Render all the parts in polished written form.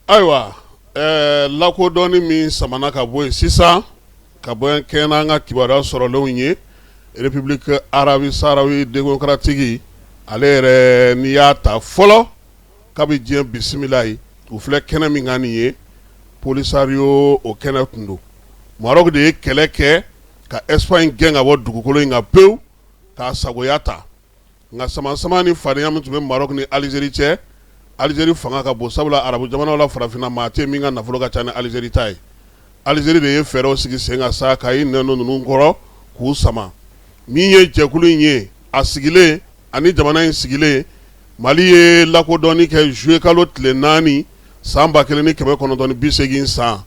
Ayiwa, lakodɔnni min samana ka bɔ yen sisan, ka bɔ kɛ n'an ka kibaruya sɔrɔlenw ye, République arabe sahraoui démocratique, ale yɛrɛ, n'i y'a ta fɔlɔ, kabi diɲɛ bisimila ye, u filɛ kɛnɛ min kan nin ye, Polisario o kɛnɛ tun don. Maroc de ye kɛlɛ kɛ ka Espagne gɛn ka bɔ dugukolo in kan pewu, k'a sagoya ta. Nka sama-sama ni fadenya min tun bɛ Maroc ni Algérie cɛ, Algérie fanga ka bon, sabula arabu jamanaw la, farafinna, maa tɛ min ka nafolo ka ca ni Algérie ta ye. Algérie de ye fɛɛrɛw sigi sen kan sa ka i nɛn don ninnu kɔrɔ k'u sama. Min ye jɛkulu in ye, a sigilen ani jamana in sigilen, Mali ye lakodɔnni kɛ juillet kalo tile 4, san 1980 san.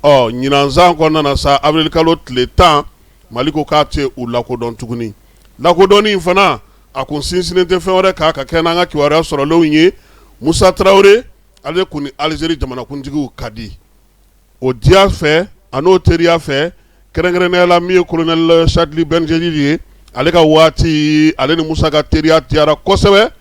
Ɔ ɲinan san kɔnɔna na sa, avril kalo tile 10, Mali ko k'a tɛ u lakodɔn tuguni. Lakodɔnni in fana, a kun sinsinnen tɛ fɛn wɛrɛ kan ka kɛ n'an ka kibaruya sɔrɔlenw ye. Musa Tarawele, ale kun ni Alizeri jamanakuntigiw ka di o diya fɛ, a n'o teriya fɛ, kɛrɛnkɛrɛnnenya la min ye colonel Chadli Benjedid ye, ale ka waati, ale ni Musa ka teriya diyara kosɛbɛ.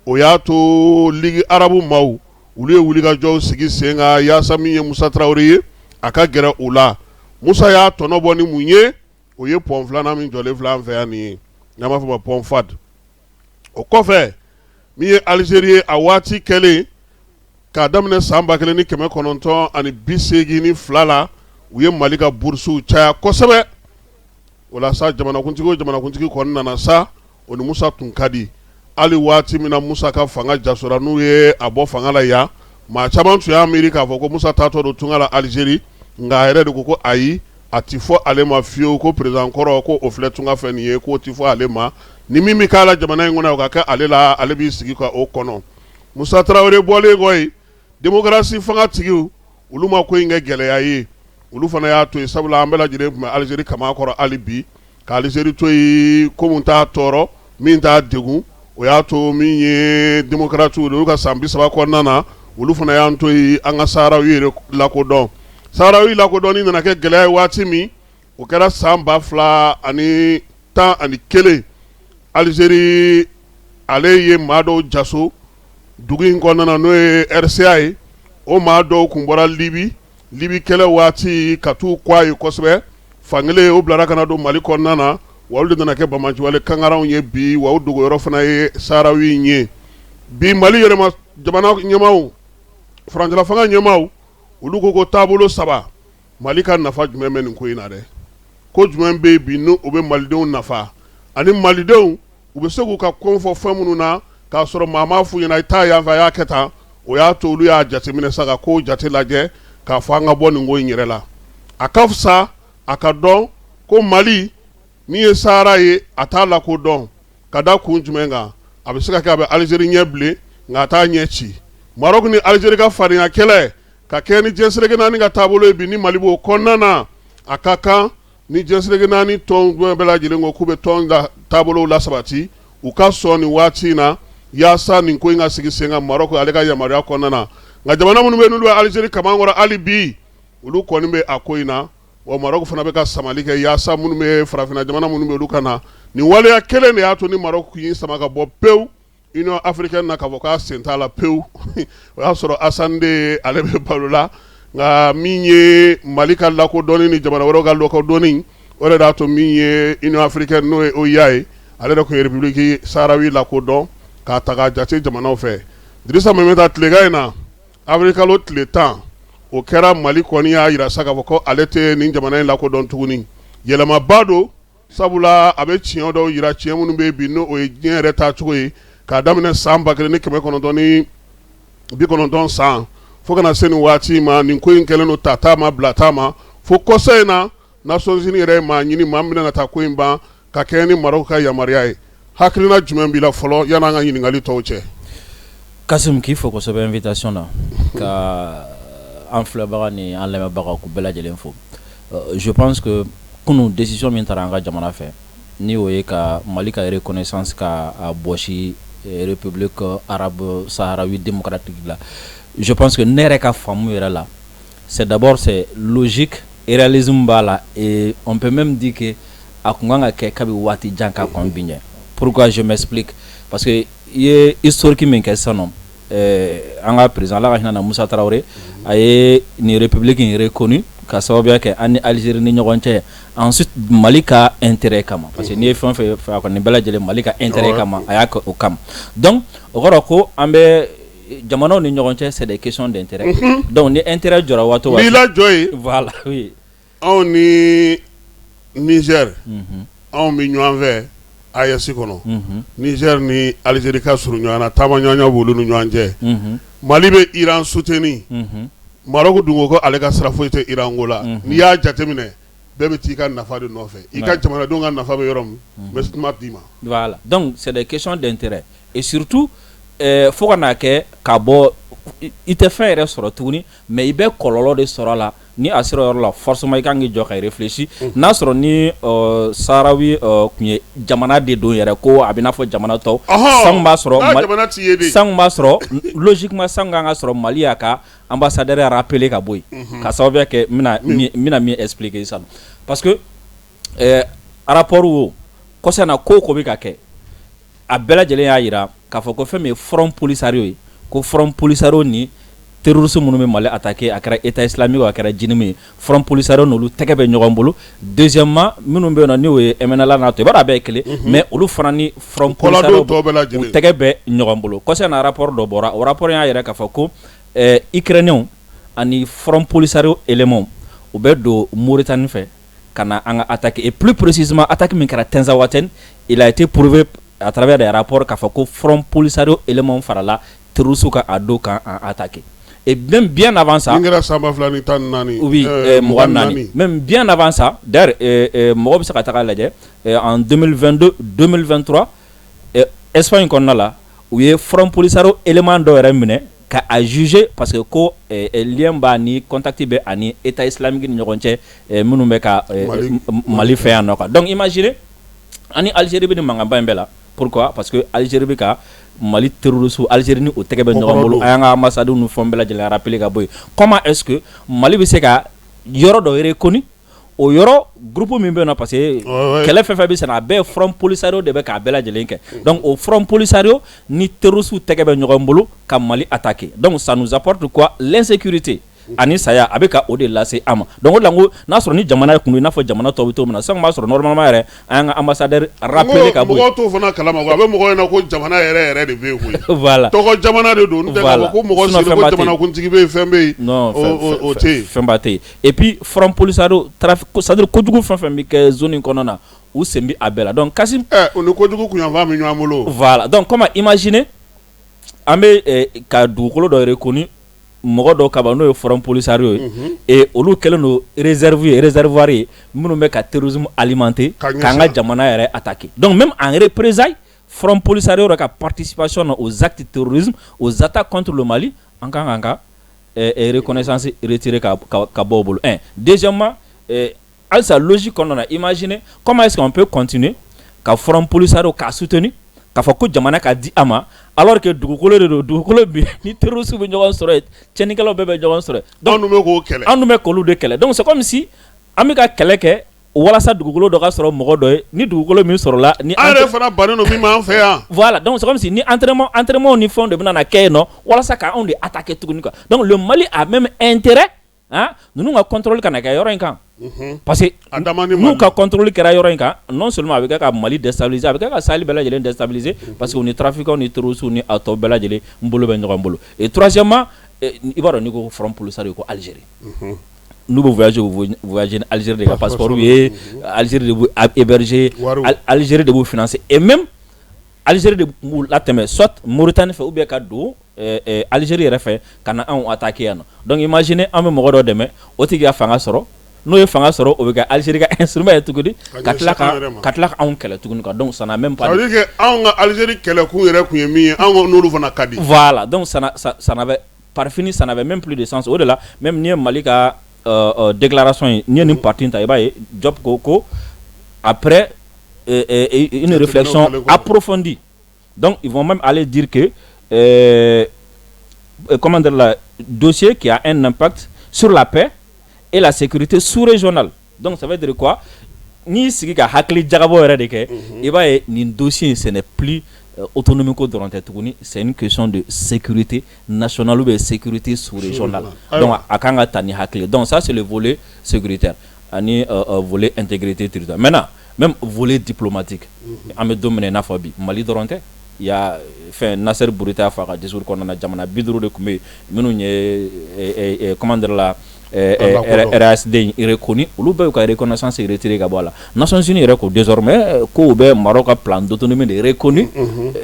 O y'a to Ligue arabe maaw, olu ye wulikajɔw sigi sen kan yaasa min ye Musa Tarawele ye, a ka gɛrɛ u la. Musa y'a tɔnɔ bɔ ni mun ye? O ye pont filanan min jɔlen filɛ an fɛ yan nin ye, n'an b'a fɔ ma pont Fahd. O kɔfɛ, min ye Alizeri ye, a waati kɛlen k'a daminɛ san 1982 la, u ye Mali ka burusiw caya kosɛbɛ. O la sa, jamanakuntigi o jamanakuntigi kɔni nana sa, o ni Musa tun ka di. Hali waati min na Musa ka fanga jasora, n'u ye a bɔ fanga la yan, maa caman tun y'a miiri k'a fɔ ko Musa taatɔ don tunga la Alizeri. Nka a yɛrɛ de ko ko ayi, a tɛ fɔ ale ma fiyewu ko président kɔrɔ ko o filɛ tunga fɛ nin ye, k'o tɛ fɔ ale ma. Ni min bɛ k'a la jamana in kɔnɔ, o ka kɛ ale la, ale b'i sigi ka o kɔnɔ. Musa Tarawele bɔlen kɔ yen, démocratie fanga tigiw, olu ma ko in kɛ gɛlɛya ye, olu fana y'a to yen, sabula an bɛɛ lajɛlen tun bɛ Alizeri kaman kɔrɔ. Hali bi, ka Alizeri to yen, ko min t'a tɔɔrɔ, min t'a degun, o y'a to min ye démocrates olu ka san 30 kɔnɔna na, olu fana y'an to yen an ka Saharawi yɛrɛ lakodɔn. Saharawi lakodɔnni nana kɛ gɛlɛya ye waati min, o kɛra san 2011. Alizeri, ale ye maa dɔw jaso dugu in kɔnɔna na, n'o ye RCA ye. O maa dɔw tun bɔra Libi, Libi kɛlɛ waati, ka t'u kɔ a ye kosɛbɛ. Fankelen o bilara ka na don Mali kɔnɔna na, wa olu de nana kɛ banbaanciwale kangaranw ye bi, wa o dogoyɔrɔ fana ye Saharawi in ye bi. Mali yɛrɛma jamana ɲɛmaaw, furancɛla fanga ɲɛmaaw, olu ko taabolo saba, Mali ka nafa jumɛn bɛ nin ko in na dɛ? Ko jumɛn bɛ yen bi n'o bɛ malidenw nafa, ani malidenw u bɛ se k'u ka kɔn fɔ fɛn minnu na k'a sɔrɔ maa m'a f'u ɲɛna i taa yan fɛ, a y'a kɛ tan? O y'a to olu y'a jateminɛ sa ka ko jate lajɛ k'a fɔ an ka bɔ nin ko in yɛrɛ la. A ka fisa a ka dɔn ko Mali min ye Sahara ye, a t'a lakodɔn. Ka da kun jumɛn kan? A bɛ se ka kɛ a bɛ Alizeri ɲɛ bilen, nka a t'a ɲɛ ci. Maroc ni Alizeri ka fadenya kɛlɛ ka kɛ ni diɲɛ seleke naani ka taabolo ye bi, ni Mali b'o kɔnɔna na, a ka kan ni diɲɛ seleke naani tɔn bɛɛ lajɛlen ko k'u bɛ tɔn taabolo la sabati, u ka sɔn nin waati in na yaasa nin ko in ka sigi sen kan Maroc ale ka yamaruya kɔnɔna na. Nka jamana minnu bɛ, n'olu bɛ Alizeri kaman kɔrɔ hali bi, olu kɔni bɛ a ko in na. Wa Maroc fana bɛ ka samali kɛ yaasa minnu bɛ farafinna jamana minnu bɛ, olu ka na. Nin waleya kelen de y'a to ni Maroc y'i sama ka bɔ pewu Union africaine na, k'a fɔ k'a sen t'a la pewu. O y'a sɔrɔ Hassan II, ale bɛ balo la. Nka min ye Mali ka lakodɔnni ni jamana wɛrɛw ka lakodɔnni, o de y'a to min ye Union africaine, n'o ye OUA ye, ale de tun ye République sahraoui lakodɔn k'a ta k'a jate jamanaw fɛ. Dirisa Mameta, tilegan in na, avril kalo tile 10, o kɛra. Mali kɔni y'a jira sa k'a fɔ ko ale tɛ nin jamana in lakodɔn tuguni. Yɛlɛmaba don, sabula a bɛ tiɲɛ dɔw jira, tiɲɛ minnu bɛ bi, n'o ye diɲɛ yɛrɛ taacogo ye, k'a daminɛ san 1990 san fo kana se nin waati ma. Nin ko in kɛlen don ta t'a ma, bila t'a ma, fo kɔsa in na, Nations Unies yɛrɛ ye maa ɲini, maa min bɛna taa ko in ban, ka kɛ ni Maroc ka yamaruya ye. Hakilina jumɛn b'i la fɔlɔ, yan'an ka ɲininkali tɔw cɛ? Kasim, k'i fo kosɛbɛ invitation na, ka an filɛbaga ni an lamɛnbaga, k'u bɛɛ lajɛlen fo. Je pense que kunun, décision min taara an ka jamana fɛ, ni o ye ka Mali ka reconnaissance ka a bɔsi République arabe sahraoui démocratique la, je pense que ne yɛrɛ ka faamu yɛrɛ la, c'est d'abord, c'est logique, réalisme b'a la, et on peut même dire que a kun kan ka kɛ kabi waati jan ka kɔn bi ɲɛ. Pourquoi? Je m'explique. Parce que i ye historique min kɛ sisan nɔ. An ka président, Ala ka hinɛ na, Musa Tarawele, a ye nin république in reconnu ka sababuya kɛ an ni Algérie ni ɲɔgɔn cɛ, ensuite Mali ka intérêt kama, parce que n'i ye fɛn o fɛn fɛ a kɔni bɛɛ lajɛlen Mali ka intérêt kama, a y'a kɛ o kama. Donc o kɔrɔ ko an bɛ jamanaw ni ɲɔgɔn cɛ, c'est des questions d'intérêt. Donc ni intérêt jɔra waati o waati N'i lajɔ yen. Voilà, oui. Anw ni Niger, anw bɛ ɲɔgɔn fɛ AES kɔnɔ. Niger ni Algérie ka surun ɲɔgɔn na, taama ɲɔgɔnya b'olu ni ɲɔgɔn cɛ. Mali bɛ Iran soutenir. Maroc dun ko ko ale ka sira foyi tɛ Iran ko la. N'i y'a jateminɛ, bɛɛ bɛ t'i ka nafa de nɔfɛ. I ka jamanadenw ka nafa bɛ yɔrɔ min, n bɛ suma d'i ma. Voilà, donc c'est des questions d'intérêt et surtout fo ka n'a kɛ ka bɔ i tɛ fɛn yɛrɛ sɔrɔ tuguni, mais i bɛ kɔlɔlɔ de sɔrɔ a la. Ni a sera o yɔrɔ la, forcément i kan k'i jɔ ka réfléchir. N'a sɔrɔ ni Saharawi tun ye jamana de don yɛrɛ, ko a bɛ n'a fɔ jamana tɔw, san b'a sɔrɔ n'a jamana t'i ye de. San b'a sɔrɔ logiquement san kan ka sɔrɔ Mali y'a ka ambassadeur rappelé ka bɔ yen, ka sababuya kɛ n bɛna min expliquer sisan, parce que rapport wo kɔsa na, ko o ko bɛ ka kɛ, a bɛɛ lajɛlen y'a jira k'a fɔ ko fɛn min ye Front Polisario ye, ko Front Polisario ni terroriste minnu bɛ Mali attaquer, a kɛra État islamique, a kɛra JNIM ye, Front Polisario n'olu tɛgɛ bɛ ɲɔgɔn bolo. Deuxièmement, minnu bɛ yen nɔ n'o ye MNLA n'a tɔ, i b'a dɔn a bɛɛ ye kelen, mais olu fana ni Front Polisario tɔw bɛɛ lajɛlen u tɛgɛ bɛ ɲɔgɔn bolo. Kɔsa na rapport dɔ bɔra, o rapport y'a jira k'a fɔ ko Ukrainiens ani Front Polisario éléments, u bɛ don Mauritanie fɛ ka na an ka attaquer, et plus précisément attaque min kɛra Tinzaouatène, il a été prouvé à travers des rapports k'a fɔ ko Front Polisario éléments farala terroristes kan a don kan an attaquer. Et même bien avant ça, min kɛra san 2014. Oui, 24, même bien avant ça d'ailleurs, mɔgɔ bɛ se ka taga lajɛ en 2022, 2023, Espagne kɔnɔna la, u ye Front Polisario élément dɔ yɛrɛ minɛ ka a juger, parce que ko lien b'a ni contact bɛ ani État islamique ni ɲɔgɔn cɛ, minnu bɛ ka Mali fɛ yan nɔ quoi. Donc imaginez, ani Algérie bɛ nin mankanba in bɛɛ la. Pourquoi? Parce que Algérie bɛ ka Mali terroriste, Algérie ni o tɛgɛ bɛ ɲɔgɔn bolo, an y'an ka ambassade ni fɛnw bɛɛ lajɛlen rappeler ka bɔ yen. Comment est-ce que Mali bɛ se ka yɔrɔ dɔ reconnu, o yɔrɔ groupe min bɛ yen nɔ, parce que kɛlɛ fɛn fɛn bɛ sen na, a bɛɛ ye Front Polisario de bɛ k'a bɛɛ lajɛlen kɛ. Donc o Front Polisario ni terroriste tɛgɛ bɛ ɲɔgɔn bolo ka Mali attaquer. Donc ça nous apporte quoi? L'insécurité ani saya, a bɛ ka o de lase an ma. Donc o de la n ko n'a sɔrɔ ni jamana kun don i n'a fɔ jamana tɔw bɛ cogo min na, sisan b'a sɔrɔ normalement yɛrɛ an y'an ka ambassadeur rappelé ka bɔ yen. Mɔgɔw t'o fana kalama quoi, a bɛ mɔgɔw ɲɛna ko jamana yɛrɛ yɛrɛ de bɛ yen koyi. Voilà. Tɔgɔ jamana de don, n'o tɛ k'a fɔ ko mɔgɔ sigilen ko jamanakuntigi bɛ yen, fɛn bɛ yen. Non, o tɛ yen. Fɛnba tɛ yen. Et puis Front Polisario trafic, c'est à dire kojugu fɛn fɛn bɛ kɛ zone in kɔnɔna na, u sen bɛ a bɛɛ la. Donc Kassim, O ni kojugu kunyanfan bɛ ɲɔgɔn bolo. Voilà, donc comment imaginer an bɛ ka dugukolo dɔ reconnu mɔgɔ dɔw kama, n'o ye Front Polisario ye, et olu kɛlen don réserve ye, réservoir ye minnu bɛ ka terrorisme alimenter k'an ka jamana yɛrɛ attaquer. Donc même en représailles, Front Polisario yɛrɛ ka participation na aux actes terrorisme, aux attaques contre le Mali, an kan k'an ka reconnaissance retirer ka bɔ o bolo. Un, deuxièmement, halisa logique kɔnɔna na, imaginez comment est-ce qu'on peut continuer ka Front Polisario k'a soutenir, k'a fɔ ko jamana ka di a ma, alors que dugukolo de don, dugukolo bi ni terroristes bɛ ɲɔgɔn sɔrɔ yen, tiɲɛnikɛlaw bɛɛ bɛ ɲɔgɔn sɔrɔ yen. Donc anw dun bɛ k'o kɛlɛ. Anw dun bɛ k'olu de kɛlɛ. Donc c'est comme si an bɛ ka kɛlɛ kɛ walasa dugukolo dɔ ka sɔrɔ mɔgɔ dɔ ye, ni dugukolo min sɔrɔla ni an yɛrɛ fana bannen don min ma an fɛ yan. Voilà, donc c'est comme si ni entraînement ni fɛnw de bɛna na kɛ yen nɔ walasa k'anw de attaquer tuguni quoi. Donc le Mali a même intérêt, hein, ninnu ka contrôle kana kɛ yɔrɔ in kan. Parce que n'u ka contrôle kɛra yɔrɔ in kan, non seulement a bɛ kɛ ka Mali déstabiliser, a bɛ kɛ ka Sahel bɛɛ lajɛlen déstabiliser, parce que u ni trafiquants ni terroristes ni a tɔ bɛɛ lajɛlen n bolo bɛ ɲɔgɔn bolo. Et troisièmement, i b'a dɔn n'i ko Front Polisario, ko Algérie, n'u bɛ voyager, u bɛ voyager ni Algérie de ka passeport ye, Algérie de b'u héberger, Algérie de b'u financer, et même Algérie de b'u latɛmɛ soit Mauritanie fɛ ou bien ka don Algérie yɛrɛ fɛ ka na anw attaquer yan nɔ. Donc imaginez, an bɛ mɔgɔ dɔ dɛmɛ, o tigi ka fanga sɔrɔ, n'o ye fanga sɔrɔ, o bɛ kɛ Algérie ka instrument ye tuguni ka tila ka anw kɛlɛ tuguni quoi. Donc ça n'a même pas Ça veut dire que anw ka Algérie kɛlɛkun yɛrɛ kun ye min ye, anw n'olu fana ka di. Voilà, donc ça n'avait par fini, ça n'avait même plus de sens. O de la même n'i ye Mali ka déclaration ye, n'i ye nin partie ta, i b'a ye Diop ko ko après une réflexion approfondie, donc ils vont même aller dire que comment dire là, dossier qui a un impact sur la paix et la sécurité sous-régionale. Donc ça veut dire quoi? N'i sigi ka hakili jagabɔ yɛrɛ de kɛ, i b'a ye nin dossier in, ce n'est plus Autonomie ko dɔrɔn tɛ tuguni, c'est une question de sécurité nationale ou bien sécurité sous-régionale. Donc a kan ka ta ni hakili. Donc ça, c'est le volet sécuritaire ani volet intégrité territoriale. Maintenant, même volet diplomatique, an bɛ don min na i n'a fɔ bi, Mali dɔrɔn tɛ. Il y a fɛn, Nasser Bourita y'a fɔ a ka discours kɔnɔna na, jamana 50 de tun bɛ yen minnu ye, comment dire la, RASD in reconnu. Olu bɛɛ y'u ka reconnaissance retiré ka bɔ a la. Nations Unies yɛrɛ ko désormais ko u bɛ Maroc ka plan d'autonomie de reconnu.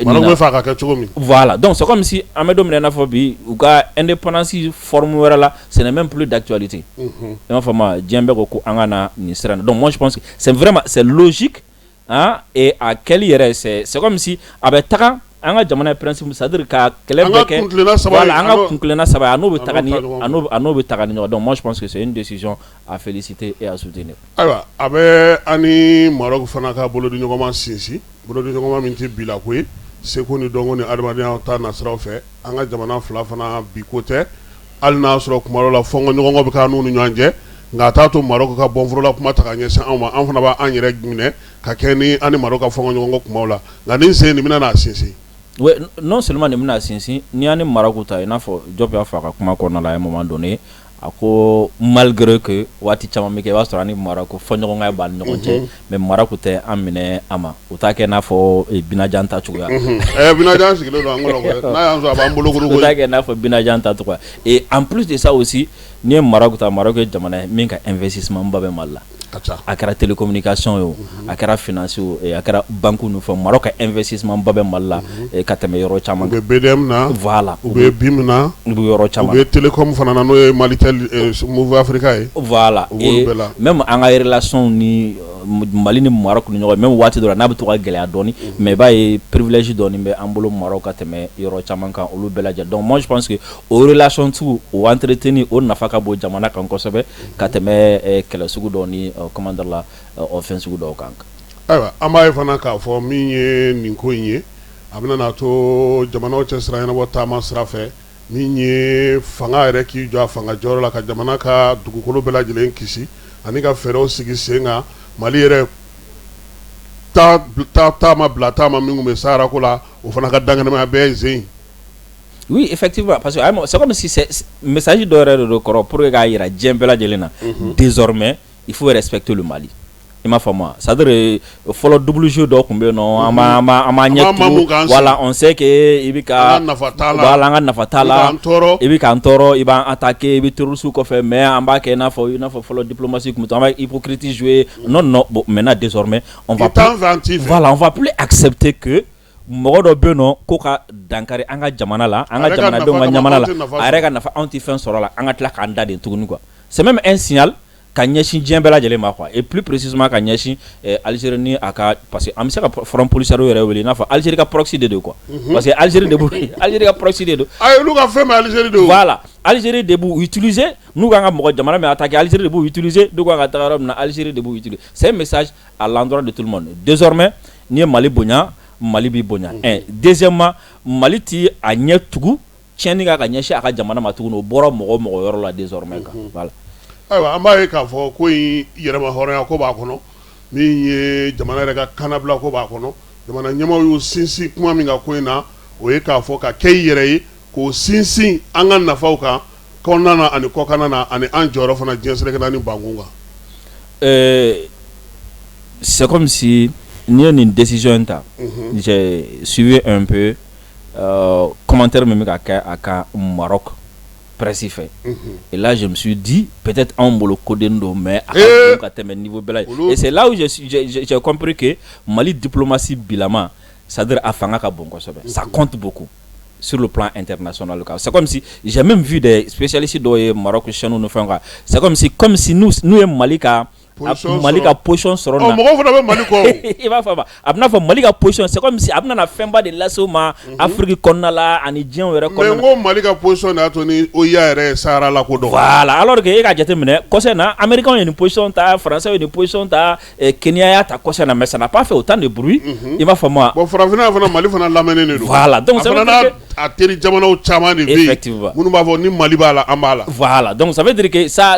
Maroc bɛ fɛ a ka kɛ cogo min. Voilà, donc c'est comme si an bɛ don min na i n'a fɔ bi, u ka indépendance forme wɛrɛ la, ce n'est même plus d'actualité. I m'a faamu, diɲɛ bɛɛ ko ko an ka na nin sira in na. Donc moi, je pense que c'est vraiment, c'est logique hein, et a kɛli yɛrɛ, c'est comme si a bɛ taga an ka jamana ye principe, c'est à dire ka kɛlɛ bɛɛ kɛ, voilà, an ka kuntilenna saba, a n'o bɛ taga ni a n'o bɛ taga ni ɲɔgɔn. Donc moi, je pense que c'est une décision à féliciter et à soutenir. Ayiwa, a bɛ an ni Maroc fana ka bolodiɲɔgɔnma sinsin, bolodiɲɔgɔnma min tɛ bila ko ye, seko ni dɔnko ni adamadenya ta nasiraw fɛ. An ka jamana fila fana bi ko tɛ, hali n'a sɔrɔ kuma dɔ la fɔnkɔ ɲɔgɔnkɔ bɛ k'an n'u ni ɲɔgɔn cɛ, nka a t'a to Maroc ka bɔnforola kuma ta ka ɲɛsin anw ma. An fana b'an yɛrɛ minɛ ka kɛ ni an ni Maroc ka fɔnkɔ ɲɔgɔnkɔ kumaw la, nka nin sen nin bɛna n'a sinsin. Oui, non seulement nin bɛna sinsin, n'i y'an ni Maroc ta, i n'a fɔ Diop y'a fɔ a ka kuma kɔnɔna la, à un moment donné a ko malgré que waati caman bɛ kɛ, i b'a sɔrɔ an ni Maroc fɔɲɔgɔnkɔ b'an ni ɲɔgɔn cɛ, mais Maroc tɛ an minɛ a ma, u t'a kɛ i n'a fɔ Binajan ta cogoya. Binajan sigilen don an kɔrɔ, n'a y'an sɔrɔ a b'an bolo. U t'a kɛ i n'a fɔ Binajan ta cogoya. Et en plus de ça aussi, n'i ye Maroc ta, Maroc ye jamana ye min ka investissement ba bɛ Mali la. A kɛra télécommunication ye o, a kɛra finance o, a kɛra banque ni fɛnw, Maroc ka investissement ba bɛ Mali la ka tɛmɛ yɔrɔ caman kan. U bɛ BDM na. Voilà. U bɛ BIM na. U bɛ yɔrɔ caman. U bɛ télécom fana na, n'o ye Malitel, Moov Africa ye. Voilà. U b'olu bɛɛ la. Même an ka relation ni Mali ni Maroc ni ɲɔgɔn, même waati dɔ la n'a bɛ to ka gɛlɛya dɔɔni, mais i b'a ye privilège dɔɔni bɛ an bolo Maroc ka tɛmɛ yɔrɔ caman kan, olu bɛɛ lajɛlen. Donc moi, je pense que o relation sugu, o entretenir, o nafa ka bon jamana kan kosɛbɛ ka tɛmɛ kɛlɛ sugu dɔw ni, comment dire la, fɛn sugu dɔw kan. Ayiwa, an b'a ye fana k'a fɔ min ye nin ko in ye, a bɛna n'a to jamanaw cɛ sira ɲɛnabɔ taama sira fɛ, min ye fanga yɛrɛ k'i jɔ a fanga jɔyɔrɔ la ka jamana ka dugukolo bɛɛ lajɛlen kisi ani ka fɛɛrɛw sigi sen kan. Mali yɛrɛ taama bila taama min tun bɛ Sahara ko la, o fana ka dankɛnɛmaya bɛɛ ye sen. Oui, effectivement, parce que c'est comme si c'est message dɔ yɛrɛ de don kɔrɔ pour que k'a jira diɲɛ bɛɛ lajɛlen na, désormais il faut respecter le Mali. I m'a faamu wa? C'est à dire fɔlɔ, double jeu dɔ tun bɛ yen nɔ, an b'an ɲɛ tugu, voilà, on sait que i bɛ ka, voilà, an ka nafa t'a la, i bɛ k'an tɔɔrɔ, i b'an attaquer, i bɛ terroriste kɔfɛ, mais an b'a kɛ i n'a fɔ fɔlɔ diplomatie tun bɛ, an b'a hypocrite jouer. Non, non, bon, maintenant, désormais, on va plus, voilà, on va plus accepter que mɔgɔ dɔ bɛ yen nɔ ko ka dankari an ka jamana la, an ka jamanadenw ka ɲamana la, a yɛrɛ ka nafa, anw tɛ fɛn sɔrɔ a la, an ka tila k'an da de tuguni quoi. C'est même un signal ka ɲɛsin diɲɛ bɛɛ lajɛlen ma quoi, et plus précisément ka ɲɛsin Algérie ni a ka, parce que an bɛ se ka Front Polisario yɛrɛ wele i n'a fɔ Algérie ka proxy de don quoi, parce que Algérie de b'u, Algérie ka proxy de don. Ayi, olu ka fɛn bɛ Algérie de. Voilà, Algérie de b'u utiliser. N'u kan ka mɔgɔ jamana min attaquer, Algérie de b'u utiliser. N'u kan ka taga yɔrɔ min na, Algérie de b'u utiliser. C'est un message à l'endroit de tout le monde: désormais, n'i ye Mali bonya, Mali b'i bonya. Un, deuxièmement, Mali ti a ɲɛ tugu tiɲɛni kan ka ɲɛsin a ka jamana ma tuguni, o bɔra mɔgɔ o mɔgɔ yɔrɔ la désormais quoi, voilà. Ayiwa, an b'a ye k'a fɔ ko in yɛrɛma hɔrɔnya ko b'a kɔnɔ, min ye jamana yɛrɛ ka kannabila ko b'a kɔnɔ. Jamana ɲɛmaaw y'u sinsin kuma min kan ko in na, o ye k'a fɔ ka kɛ i yɛrɛ ye, k'o sinsin an ka nafaw kan kɔnɔna na ani kɔkanna na, ani an jɔyɔrɔ fana diɲɛ seleke naani bankun kan. C'est comme si n'i ye nin décision in ta, j'ai suivi un peu commentaire min bɛ ka kɛ a kan Maroc presse fɛ, et là je me suis dit peut-être anw bolo koden don, mais a ka bon ka tɛmɛ niveau bɛɛ la. Et c'est là où j'ai compris que Mali diplomatie bilama, c'est-à-dire a fanga ka bon kosɛbɛ, ça compte beaucoup sur le plan international. C'est comme si j'ai même vu des spécialistes dɔw ye Maroc chaîne ni fɛnw kan, c'est comme si nous nous ye Mali ka position sɔrɔ na. Mɔgɔw fana bɛ Mali kɔ. I b'a fɔ a bɛna fɔ Mali ka position, c'est comme si a bɛna na fɛnba de lase u ma Afrique kɔnɔna la ani diɲɛ yɛrɛ kɔnɔna. Mais n ko Mali ka position de y'a to ni OUA yɛrɛ ye Sahara lakodɔn. Voilà, alors que e ka jateminɛ kɔsɛ na, Américains ye nin position ta, Français ye nin position ta, Kenya y'a ta kɔsɛ na, mais ça n'a pas fait autant de bruit. I b'a faamu wa? Bon, farafinna fana, Mali fana lamɛnnen de don. Voilà, donc ça veut dire que a teri jamanaw caman de bɛ yen. Effectivement. Minnu b'a fɔ ni Mali b'a la, an b'a la. Voilà, donc ça veut dire que ça,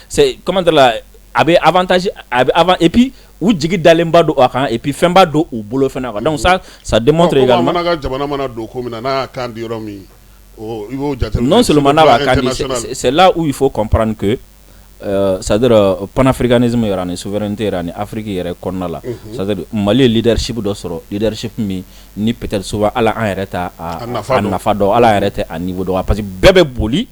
c'est comment dire là, a bɛ avantage, a bɛ avant, et puis U jigi dalenba don a kan et puis fɛnba don u bolo fana quoi. Donc ça démontre également Comme an ka jamana mana don ko min na, n'a y'a kan di yɔrɔ min, i b'o jateminɛ. Non seulement n'a b'a kan di, c'est là où il faut comprendre que c'est-à-dire panafricanisme yɛrɛ ani souveraineté yɛrɛ ani Afrique yɛrɛ kɔnɔna la, c'est-à-dire Mali ye leadership dɔ sɔrɔ, leadership min ni peut-être souvent hali an yɛrɛ t'a a nafa dɔn, hali an yɛrɛ tɛ a niveau dɔn, parce que bɛɛ bɛ boli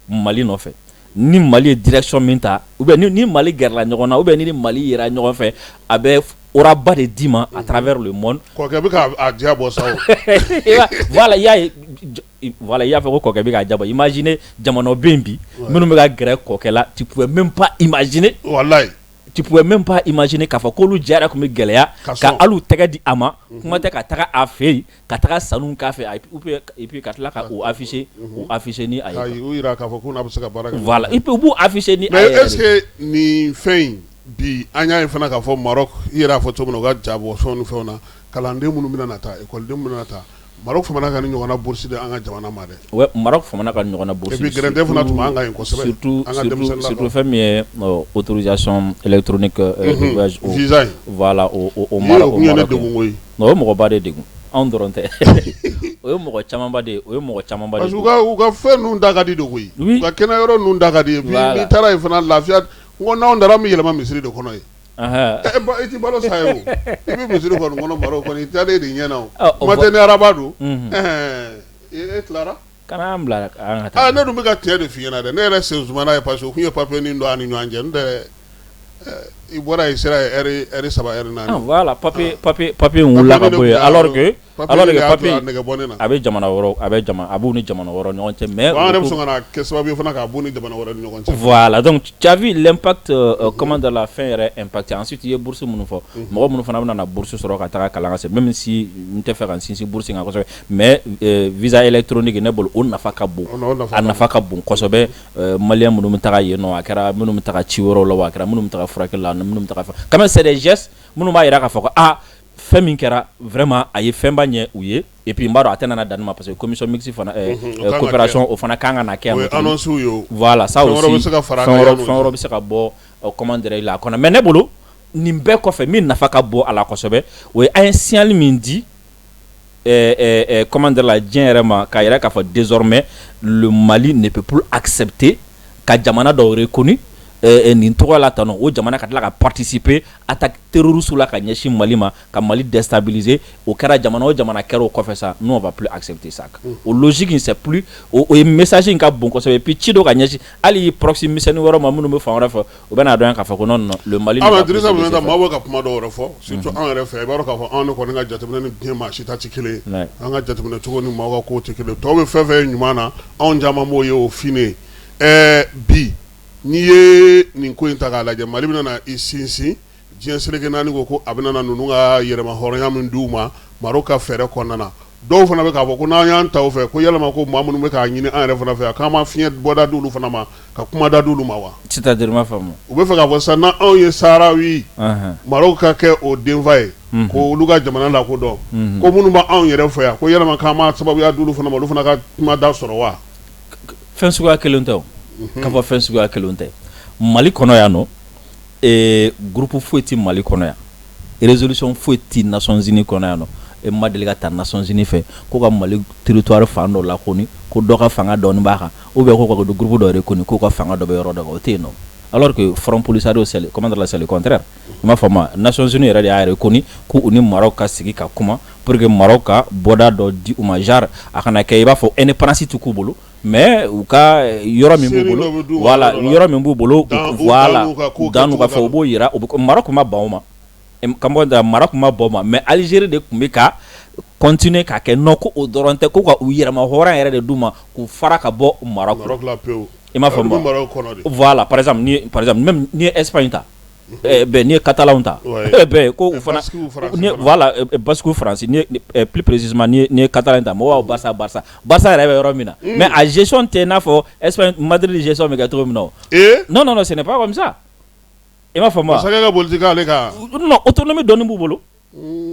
Mali nɔfɛ. Ni Mali ye direction min ta, ou bien ni Mali gɛrɛla ɲɔgɔn na, ou bien ni Mali yera ɲɔgɔn fɛ, a bɛ aura ba de d'i ma à travers le monde. Kɔkɛ bɛ k'a diya bɔ sa o. Voilà, i y'a ye, voilà, i y'a fɔ ko kɔkɛ bɛ k'a diya bɔ. Imaginez jamana bɛ yen bi minnu bɛ ka gɛrɛ kɔkɛ la, tu pouvais même pas imaginer. Walayi. Tu pouvais même pas imaginer k'a fɔ k'olu ja yɛrɛ tun bɛ gɛlɛya ka hali u tɛgɛ di a ma, kuma tɛ ka taga a fɛ yen, ka taga sanu k'a fɛ, et puis ka tila ka u afficher, u afficher ni a ye. U jira k'a fɔ k'u n'a bɛ se ka baara kɛ. Voilà, et puis u b'u afficher ni a ye. Mais est-ce que nin fɛn in bi, an y'a ye fana k'a fɔ Maroc, i yɛrɛ y'a fɔ cogo min na, u ka ja bɔ fɛnw ni fɛnw na, kalanden minnu bɛna na taa, ekɔliden minnu bɛna na taa, Maroc famana ka nin ɲɔgɔnna bourse di an ka jamana ma dɛ. Ouais, Maroc famana ka nin ɲɔgɔnna bourse. Et puis gɛrɛntɛ fana tun b'an kan yen kosɛbɛ. Surtout an ka denmisɛnnin surtout fɛn min ye autorisation électronique de voyage. Visa in. Voilà, o Maroc. O tun ye ne degun koyi. Non, o ye mɔgɔba de degun. Anw dɔrɔn tɛ. O ye mɔgɔ camanba de ye, o ye mɔgɔ camanba de. Parce que u ka fɛn ninnu da ka di de koyi. U ka kɛnɛ yɔrɔ ninnu da ka di. Et puis n'i taara yen fana lafiya, n ko n'anw taara an bɛ yɛlɛma misiri de kɔnɔ yen. I ti balo sa ye o, i bɛ misiri kɔni kɔnɔ Maroc kɔni, i taalen de ɲɛ na o, kuma tɛ ni araba don, e tilara. Kana an bila an ka taa. Ne dun bɛ ka tiɲɛ de f'i ɲɛna dɛ, ne yɛrɛ sen sumana ye parce que u tun ye papier nin don an ni ɲɔgɔn cɛ, n tɛ i bɔra yen sira ye heure 3 heure 4. Voilà, papier in wulila ka bɔ yen alors que papier a bɛ jamana wɛrɛw, a bɛ jamana, a b'u ni jamana wɛrɛw ɲɔgɔn cɛ, mais an yɛrɛ bɛ sɔn ka na kɛ sababu ye fana k'a b'u ni jamana wɛrɛ ni ɲɔgɔn cɛ. Voilà, donc tu as vu l'impact, comment de la fɛn yɛrɛ impacté. Ensuite i ye bourse minnu fɔ, mɔgɔ minnu fana bɛna na bourse sɔrɔ ka taga kalan ka se, même si n tɛ fɛ ka n sinsin bourse kan kosɛbɛ, mais visa électronique, ne bolo o nafa ka bon, a nafa ka bon kosɛbɛ. Malien minnu bɛ taga yen nɔ, a kɛra minnu bɛ taga ci wɛrɛw la, a kɛra minnu bɛ taga furakɛli la, minnu bɛ taga fɛn, quand même c'est des gestes minnu b'a jira k'a fɔ ko aa, fɛn min kɛra vraiment a ye fɛnba ɲɛ u ye. Et puis n b'a dɔn a tɛna na dan nin ma, parce que commission mixte fana, coopération, o fana kan ka na kɛ yan. O ye annonce ye o. Voilà, ça aussi fɛn wɛrɛ bɛ se ka bɔ, comment dirais la kɔnɔ. Mais ne bolo nin bɛɛ kɔfɛ, min nafa ka bon a la kosɛbɛ, o ye an ye signal min di, comment dire la, diɲɛ yɛrɛ ma, k'a yira k'a fɔ désormais le Mali ne peut plus accepter ka jamana dɔw reconnu nin tɔgɔ la tan nɔ, o jamana ka tila ka participer attaque terroriste la ka ɲɛsin Mali ma, ka Mali déstabiliser. O kɛra jamana o jamana kɛra o kɔfɛ sa, nous on va plus accepter ça. O logique in, c'est plus o ye message in ka bon kosɛbɛ. Et puis ci dɔ ka ɲɛsin hali proxy misɛnnin wɛrɛw ma minnu bɛ fan wɛrɛ fɛ, u bɛ n'a dɔn k'a fɔ ko non non, le Mali. Ah, Dirisa, bɛ maaw bɛ ka kuma dɔw yɛrɛ fɔ, surtout anw yɛrɛ fɛ, i b'a dɔn k'a fɔ anw de kɔni ka jateminɛ ni diɲɛ maa si ta tɛ kelen ye, an ka jateminɛ cogo ni maaw ka kow tɛ kelen ye. Tɔw bɛ fɛn fɛn ye ɲuman na, anw caman b'o ye o finen. Bi n'i ye nin ko in ta k'a lajɛ, Mali bɛna i sinsin diɲɛ seleke naani ko a bɛna ninnu ka yɛrɛma hɔrɔnya min d'u ma Maroc ka fɛɛrɛ kɔnɔna na, dɔw fana bɛ k'a fɔ ko n'an y'an ta o fɛ, ko yalama ko maa minnu bɛ k'a ɲini an yɛrɛ fana fɛ, k'an ma fiɲɛ bɔda d'olu fana ma, ka kuma da d'olu ma wa? C'est-à-dire, ma faamu. U bɛ fɛ k'a fɔ sisan n'anw ye Saharawi, Maroc ka kɛ o denfa ye, ko olu ka jamana lakodɔn, ko minnu b'anw yɛrɛ fɛ yan, ko yalama k'an ma sababuya d'olu fana ma, olu fana ka kuma da sɔrɔ wa? Fɛn suguya kelen tɛ o, k'a fɔ fɛn suguya kelen tɛ. Mali kɔnɔ yan nɔ, groupe foyi tɛ Mali kɔnɔ yan, résolution foyi tɛ Nations Unies kɔnɔ yan nɔ, e ma deli ka taa Nations Unies fɛ ko ka Mali territoire fan dɔ lakoni, ko dɔ ka fanga dɔɔni b'a kan, ou bien ko ka groupe dɔ reconnu k'u ka fanga dɔ bɛ yɔrɔ dɔ kan, o tɛ yen nɔ. Alors que Front Polisario, c'est comment dire, c'est le contraire. I m'a faamu, Nations Unies yɛrɛ de y'a reconnu ko u ni Maroc ka sigi ka kuma pour que Maroc ka bɔda dɔ di u ma, genre a kana kɛ i b'a fɔ indépendance tɛ k'u bolo, mais u ka yɔrɔ min b'u bolo, voilà, yɔrɔ min b'u bolo, voilà, dan n'u ka fɛ, u b'o yira. Maroc tun ma ban o ma, Maroc tun ma ban o ma, mais Algérie de tun bɛ ka continuer ka kɛ non, ko o dɔrɔn tɛ, ko ka u yɛrɛma hɔrɔnya yɛrɛ de d'u ma, k'u fara ka bɔ Maroc la pewu. I m'a faamu, voilà, par exemple ni, par exemple même n'i ye Espagne ta, ben n'i ye Catalan ta, ben ko u fana, voilà, Basque France, ni plus précisément n'i ye Catalan ta, mɔgɔw b'a fɔ Barça, Barça, Barça yɛrɛ bɛ yɔrɔ min na, mais a gestion tɛ i n'a fɔ Espagne Madrid gestion bɛ kɛ cogo min na o. Non non non, ce n'est pas comme ça. I m'a faamu wa? Masakɛ ka boli tɛ k'ale kan. Non, autonomie dɔɔni b'u bolo.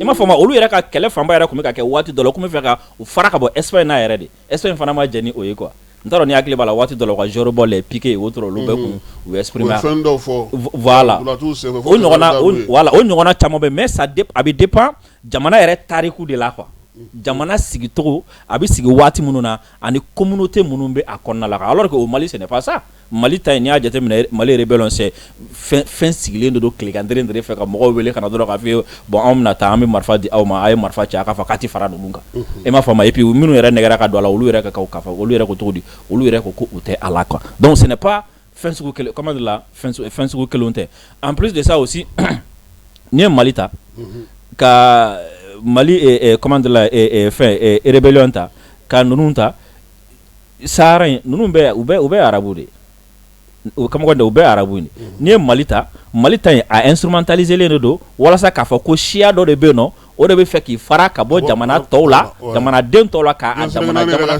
I m'a faamu, olu yɛrɛ ka kɛlɛ fanba yɛrɛ tun bɛ ka kɛ waati dɔ la, u tun bɛ fɛ ka u fara ka bɔ Espagne na yɛrɛ de. Espagne fana ma jɛn ni o ye quoi. N t'a dɔn n'i hakili b'a la, waati dɔ la, u ka joueur bɔ les Piqué et autres, olu bɛɛ kun u exprimer fɛn dɔw fɔ. Voilà, o ɲɔgɔnna, voilà, o ɲɔgɔnna caman bɛ, mais ça a bɛ dépend jamana yɛrɛ tariku de la quoi, jamana sigicogo, a bɛ sigi waati minnu na ani communauté minnu bɛ a kɔnɔna la. Alors que au Mali, ce n'est pas ça. Mali ta in, n'i y'a jateminɛ, Mali rébellion, c'est fɛn fɛn sigilen de don tilegan dere fɛ, ka mɔgɔw wele ka na dɔrɔn k'a fɔ ye: bon, anw bɛna taa, an bɛ marifa di aw ma, a ye marifa ci, a k'a fɔ k'a tɛ fara ninnu kan. E m'a faamu? Et puis minnu yɛrɛ nɛgɛra ka don a la, olu yɛrɛ ka k'a fɔ, olu yɛrɛ ko cogo di? Olu yɛrɛ ko ko u tɛ a la quoi. Donc ce n'est pas fɛn sugu kelen, comment dire la, fɛn sugu kelenw tɛ. En plus de ça aussi, n'i ye Mali ta, ka Mali, comment dire la, fɛn rébellion ta, ka ninnu ta, Sahara in, ninnu bɛɛ u bɛɛ arabu de ye. O kamalen u bɛɛ arabu ye. N'i ye Mali ta, Mali ta in, a instrumentalisé de don walasa k'a fɔ ko siya dɔ de bɛ yen nɔ, o de bɛ fɛ k'i fara ka bɔ jamana tɔw la, jamanaden tɔw la, k'a jamana jamana.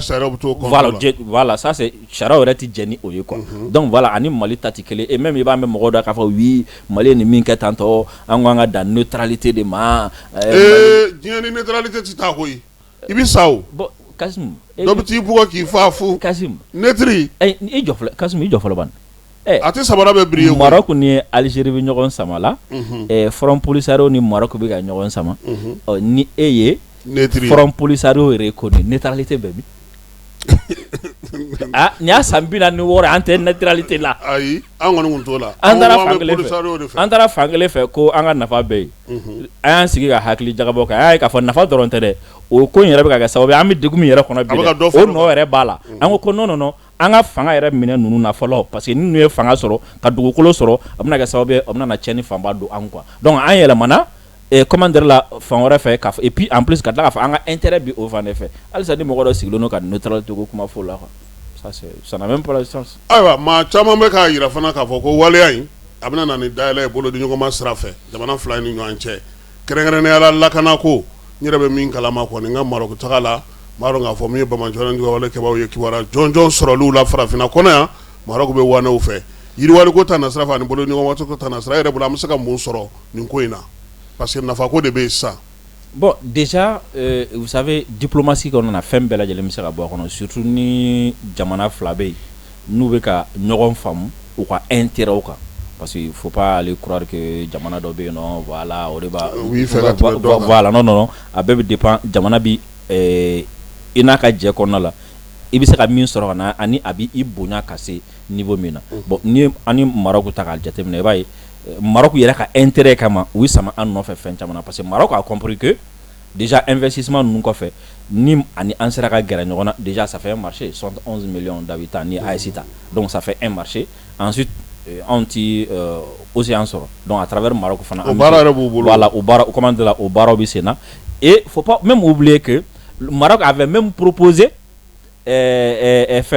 Voilà, voilà, ça c'est sariya yɛrɛ tɛ jɛn ni o ye quoi. Donc voilà, ani Mali ta tɛ kelen. Et même i b'a mɛn mɔgɔw da k'a fɔ: oui, Mali ye nin min kɛ tantɔ, an ko an ka dan neutralité de ma. Ee, diɲɛ ni neutralité tɛ taa koyi, i bɛ sa o. Bon, Kasimu. Dɔ bɛ t'i bugɔ k'i fa fu. Kasimu. Neutre. I jɔ fɔlɔ, Kasimu, i jɔ fɔlɔ bani. A tɛ samara bɛ biri. Maroc ni Algérie bɛ ɲɔgɔn sama la, Front Polisario ni Maroc bɛ ka ɲɔgɔn sama. Ɔ, ni e ye Front Polisario reconnu, neutralité bɛ min? Ah, nin y'a san 46, an tɛ neutralité la. Ayi, an kɔni tun t'o la. An taara fan kelen fɛ, an taara fan kelen fɛ ko an ka nafa bɛ yen. An y'an sigi ka hakili jagabɔ kɛ, an y'a ye k'a fɔ nafa dɔrɔn tɛ dɛ, o ko in yɛrɛ bɛ ka kɛ sababu ye an bɛ degun min yɛrɛ kɔnɔ bi dɛ, o nɔ yɛrɛ b'a la. An ko ko non, non, non, an ka fanga yɛrɛ minɛ ninnu na fɔlɔ, parce que ni ninnu ye fanga sɔrɔ ka dugukolo sɔrɔ, a bɛna kɛ sababu ye, a bɛna na tiɲɛni fanba don an quoi. Donc an yɛlɛmana, comment dire la, fan wɛrɛ fɛ k'a fɔ, et puis en plus ka tila k'a fɔ an ka intérêt bi o fan de fɛ. Halisa ni mɔgɔ dɔ sigilen don ka neutralité ko kuma fɔ o la quoi, ça c'est ça n'a même pas de sens. Ayiwa, maa caman bɛ k'a jira fana k'a fɔ ko waleya in, a bɛna na ni dayɛlɛ ye bolodiɲɔgɔnma sira fɛ jamana fila in ni ɲɔgɔn cɛ, kɛrɛnkɛrɛnnenya la lakanako. N yɛrɛ bɛ min kalama kɔni, n ka Maroc taga la, n b'a dɔn k'a fɔ min ye banbaanciwale wale kɛbaaw ye, kibaruya jɔnjɔn sɔrɔliw la farafinna kɔnɔ yan, Maroc bɛ wanɛw fɛ yiriwaliko ta nasira fɛ ani bolodiɲɔgɔnma ko ta nasira. E yɛrɛ bolo, an bɛ se ka mun sɔrɔ nin ko in na? Parce que nafako de bɛ yen sisan. Bon, déjà, vous savez, diplomatie kɔnɔna na, fɛn bɛɛ lajɛlen bɛ se ka bɔ a kɔnɔ, surtout ni jamana fila bɛ yen n'u bɛ ka ɲɔgɔn faamu u ka intérêt kan, parce que il faut pas aller croire que jamana dɔ bɛ yen nɔ, voilà, o de b'a U b'i fɛ ka tɛmɛ dɔ kan. Voilà, non, non, non, a bɛɛ bɛ dépend jamana bi i n'a ka jɛ kɔnɔna la, i bɛ se ka min sɔrɔ ka na ani a bɛ i bonya ka se niveau min na. Bon, ni an ni Maroc ta k'a jateminɛ, i b'a ye Maroc yɛrɛ ka intérêt kama, u sama an nɔfɛ fɛn caman na, parce que Maroc a compris que déjà investissement ninnu kɔfɛ, ni ani an sera ka gɛrɛ ɲɔgɔn na, déjà ça fait un marché, 71 millions d'habitants ni AES ta, donc ça fait un marché. Ensuite anw ti océan sɔrɔ, donc à travers Maroc fana. O baara yɛrɛ b'u bolo. Voilà, o baara, comment dire la, o baaraw bɛ sen na. Et faut pas même oublier que Maroc avait même proposé fɛn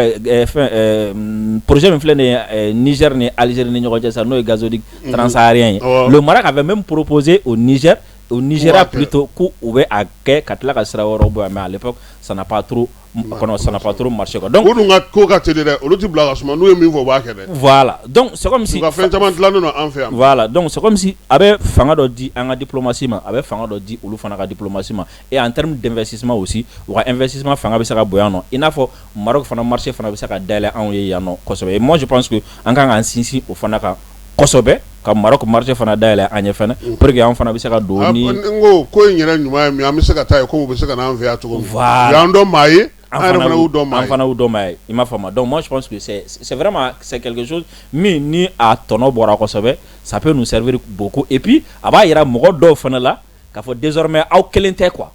projet min filɛ nin ye Niger ni Algérie ni ɲɔgɔn cɛ sisan, n'o ye gazoduc transsaharien ye. Le Maroc avait même proposé au Niger, au Nigeria plutôt, k'u bɛ a kɛ ka tila ka sira wɛrɛw bɔ yan, mais à l'époque ça n'a pas trop kɔnɔ, ça n'a pas trop marché quoi. Donc o dun ka ko ka teli dɛ, olu ti bila ka suma, n'u ye min fɔ u b'a kɛ dɛ. Voilà, donc c'est comme si u ka fɛn caman dilannen don an fɛ yan. Voilà, donc c'est comme si a bɛ fanga dɔ di an ka diplomatie ma, a bɛ fanga dɔ di olu fana ka diplomatie ma. Et en termes d'investissement aussi, u ka investissement fanga bɛ se ka bonya nɔ, i n'a fɔ Maroc fana marché fana bɛ se ka dayɛlɛ anw ye yan nɔ kosɛbɛ. Et moi je pense que an kan k'an sinsin o fana kan kosɛbɛ, ka Maroc marché fana dayɛlɛ an ye fana, pour que an fana bɛ se ka don ni n ko ko in yɛrɛ ɲuman ye min, an bɛ se ka taa yen komi u bɛ se ka n'an fɛ yan cogo min. Voilà. U y'an dɔn maa ye, an an yɛrɛ fana y'u dɔn maa an ye. Fana y'u dɔn maa ye, i m'a faamu? Donc moi je pense que c'est vraiment, c'est quelque chose min ni a tɔnɔ bɔra kosɛbɛ, ça peut nous servir beaucoup. Et puis a b'a yira mɔgɔ dɔw fana la k'a fɔ désormais aw kelen tɛ quoi,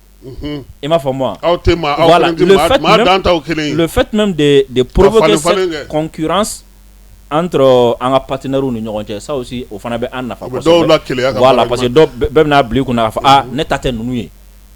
i m'a faamu wa? Aw tɛ maa, aw kelen tɛ maa, maa dan t'aw kelen ye. Le fait même de provoquer cette concurrence entre an ka partenaires ni ɲɔgɔn cɛ, ça aussi, o fana bɛ an nafa kosɛbɛ. Dɔw la keleya ka Voilà, parce que dɔw bɛɛ bɛna bila i kunna k'a fɔ: ah, ne ta tɛ ninnu ye,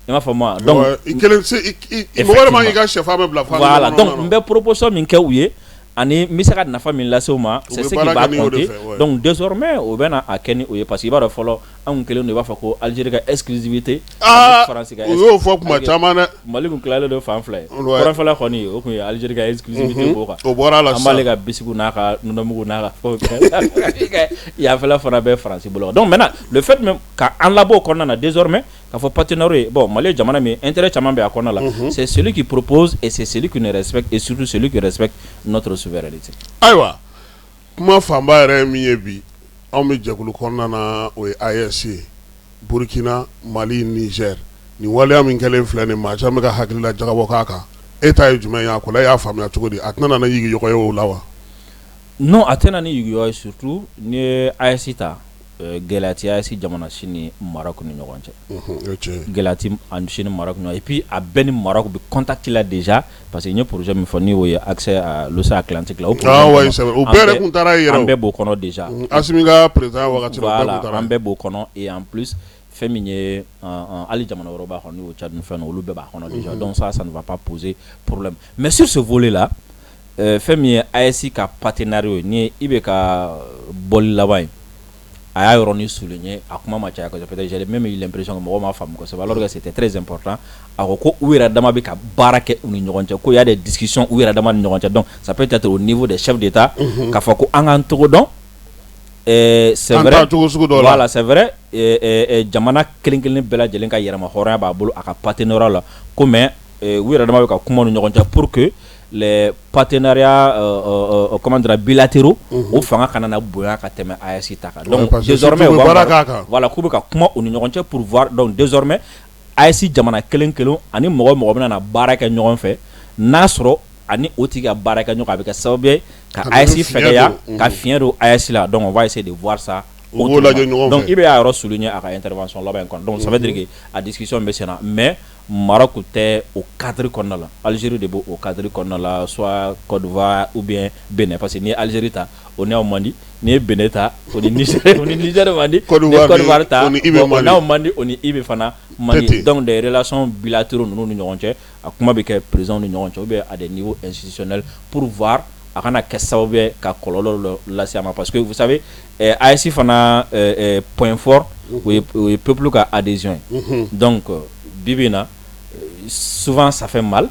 i m'a faamu wa? Donc i kelen se i mɔgɔ yɛrɛ man k'i ka sɛfan bɛɛ bila fan. Voilà, donc n bɛ proposition min kɛ u ye ani n bɛ se ka nafa min lase u ma, c'est ce qui va compter. Donc désormais o bɛ na a kɛ ni o ye, parce que i b'a dɔn, fɔlɔ anw kelen don, i b'a fɔ ko Algérie ka exclusivité. Aa, u y'o fɔ kuma caman dɛ. Mali kun tilalen don fan fila ye, kɔrɔnfɛla kɔni, o kun ye Algérie ka exclusivité b'o kan. O bɔra la sisan, an b'ale ka bisikiw n'a ka nɔnɔmugu n'a ka fɛnw kɛ, yanfɛla fana bɛ Faransi bolo. Donc maintenant, le fait même ka an labɔ o kɔnɔna na, désormais k'a K'a fɔ partenaire ye, bon, Mali ye jamana min, intérêt caman bɛ a kɔnɔna la, c'est celui qui propose et c'est celui qui nous respecte et surtout celui qui respecte notre souveraineté. Ayiwa, kuma fanba yɛrɛ ye min ye bi, anw bɛ jɛkulu kɔnɔna na, o ye AES ye, Burukina, Mali, Niger. Nin waleya min kɛlen filɛ nin, maa caman bɛ ka hakilila jagabɔ k'a kan. E ta ye jumɛn ye a ko la? E y'a faamuya cogo di? A tɛna na ni yigiyɔgɔ ye o la wa? Non, a tɛna ni yigiyɔgɔ ye. Surtout n'i ye AES ta, gɛlɛya tɛ AES jamana si ni Maroc ni ɲɔgɔn cɛ. O ye tiɲɛ ye. Gɛlɛya tɛ ani si ni Maroc ni ɲɔgɔn, et puis a bɛɛ ni Maroc bɛ contact la déjà, parce que n ye projet min fɔ, ni o ye accès à l'océan Atlantique la, o projet Ah ouais, c'est vrai, o bɛɛ yɛrɛ tun taara yen yɛrɛ. An bɛɛ b'o kɔnɔ déjà. Asimi ka président wagati la, o bɛɛ tun Voilà, taara. an bɛɛ b'o kɔnɔ. Et en plus, fɛn min ye, hali jamana wɛrɛw b'a kɔnɔ, n'o ye Tchad ni fɛn ninnu, olu bɛɛ b'a kɔnɔ déjà. Donc ça ne va pas poser problème. Mais sur ce volet là, fɛn min ye AES ka partenariat ye, ni i bɛ ka bɔli laban ye, a y'a yɔrɔnin souligner. A kuma ma caya kosɛbɛ, peut-être j'ai même eu l'impression que mɔgɔw m'a faamu kosɛbɛ, alors que c'était très important. A ko ko u yɛrɛ dama bɛ ka baara kɛ u ni ɲɔgɔn cɛ, ko y a des discussions u yɛrɛ dama ni ɲɔgɔn cɛ. Donc ça peut être au niveau des chefs d'État, k'a fɔ ko an k'an togo dɔn. C'est An vrai. taa cogo sugu dɔ la. Voilà, c'est vrai, jamana kelen kelen bɛɛ lajɛlen ka yɛrɛma hɔrɔnya b'a bolo a ka partenariat la ko, mais u yɛrɛ dama bɛ ka kuma u ni ɲɔgɔn cɛ pour que les partenariats comment dire, bilatéraux, o fanga kana na bonya ka tɛmɛ AES ta kan. Donc parce que désormais surtout u u bɛ b'a baara k'a kan. Voilà, k'u bɛ ka kuma u ni ɲɔgɔn cɛ pour voir. Donc désormais, AES jamana kelen kelen ani mɔgɔ mɔgɔ bɛna na baara kɛ ɲɔgɔn fɛ, n'a sɔrɔ ani o tigi ka baara kɛ ɲɔgɔn, a bɛ kɛ sababu ye ka Ka na ni AES fiɲɛ fɛgɛya, don. ka fiɲɛ don AES la. Donc on va essayer de voir ça. U b'o lajɛ ɲɔgɔn fɛ. Donc i bɛ y'a yɔrɔ souligner a ka intervention laban in kɔnɔ. Donc ça veut dire que a discussion bɛ sen na, mais Maroc tɛ o cadre kɔnɔna la, Algérie de b'o o cadre kɔnɔna la, soit Côte d'Ivoire ou bien Bénin, parce que n'i ye Algérie ta, o n'aw man di, n'i ye Bénin ta, o ni Niger man di, Côte n'i ye d'Ivoire Côte d'Ivoire ta, o ni IB bon, o man di. n'aw man di, o ni IB fana man di. Tɛ ten. Donc des relations bilatéraux ninnu ni ɲɔgɔn cɛ, a kuma bɛ kɛ président ni ɲɔgɔn cɛ ou bien à des niveaux institutionnels pour voir a kana kɛ sababu ye ka kɔlɔlɔ dɔ lase a ma, parce que vous savez, AES fana, point fort, o ye peuple ka adhésion ye. Donc bi bi in na, souvent ça fait mal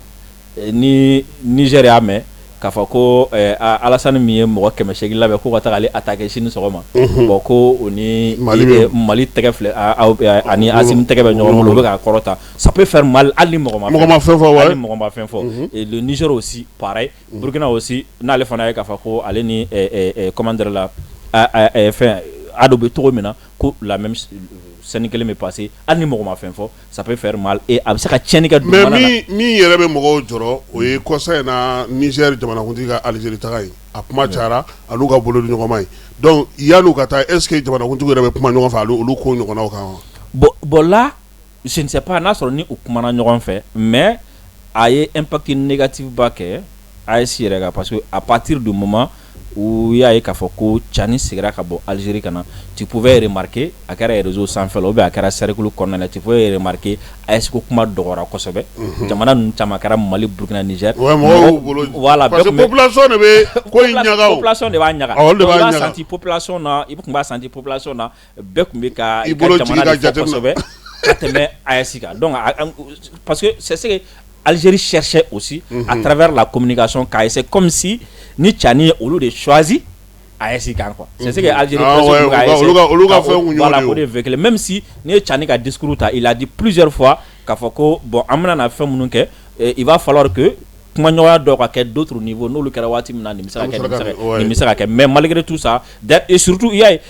ni Niger y'a mɛn k'a fɔ ko Alassane min ye mɔgɔ 800 labɛn ko ka taga ale attaquer sini sɔgɔma, bon, ko o ni Mali bɛ Mali tɛgɛ filɛ ani Asimi tɛgɛ bɛ ɲɔgɔn bolo, u bɛ k'a kɔrɔta, ça peut faire mal hali ni mɔgɔ ma Mɔgɔ ma fɛn fɔ. Hali ni mɔgɔ ma fɛn fɔ. Et le Niger aussi pareil, Burkina aussi, n'ale fana ye k'a fɔ ko ale ni comment dire la, fɛn ado bɛ cogo min na, ko la même scène kelen bɛ passer, hali ni mɔgɔ ma fɛn fɔ, ça peut faire mal et a bɛ se ka tiɲɛni kɛ Mais dugumana na. Min yɛrɛ bɛ mɔgɔw jɔrɔ, o ye kɔsa in na Niger jamanakuntigi ka Algérie taga ye. A kuma cayara, a n'u ka bolo di ɲɔgɔn ma ye. Donc yan'u ka taa, est ce que jamanakuntigi yɛrɛ bɛ kuma ɲɔgɔn fɛ olu ko ɲɔgɔnnaw kan wa? Bon, là, je ne sais pas n'a sɔrɔ ni u kumana ɲɔgɔn fɛ, mais a ye impact négatif ba kɛ AES yɛrɛ kan, parce que à partir du moment où i y'a ye k'a fɔ ko Tchani seginna ka bɔ Algérie ka na, tu pouvais remarquer, a kɛra réseau sanfɛ la ou bien a kɛra cercle kɔnɔna na, tu pouvais remarquer AES ko kuma dɔgɔyara kosɛbɛ. Jamana ninnu caman kɛra Mali, Burkina, Niger. Ouais, mɔgɔw y'u bolo Voilà, parce que bɛɛ tun bɛ population de bɛ ko in ɲaga o. Population de b'a ɲaga. Awɔ, olu de Donc, b'a i b'a ɲaga. senti population na, i tun b'a senti population na, bɛɛ tun bɛ ka I i ka bolo jigin jamana ka de fɔ jateminɛ. Kosɛbɛ ka tɛmɛ AES kan. Donc parce que c'est ce que Algérie cherchait aussi à travers la communication, k'a essayer comme si ni Tchani ye olu de choisi AES kan quoi. C'est ce que Algérie Ah presque ouais, tun bɛ ka essayer olu ka ka fɛn kun y'o voilà, de ye o. k'o de véhiculer, même si n'i ye Tchani ka discours ta, il a dit plusieurs fois k'a fɔ ko bon, an bɛna na fɛn minnu kɛ, il va falloir que kumaɲɔgɔnya dɔw ka kɛ d'autres niveaux, n'olu kɛra waati min na, nin bɛ se ka An bɛ kɛ, sɔrɔ nin bɛ se ka ka ouais. nin bɛ se ka kɛ. Mais malgré tout ça, et surtout i y'a ye,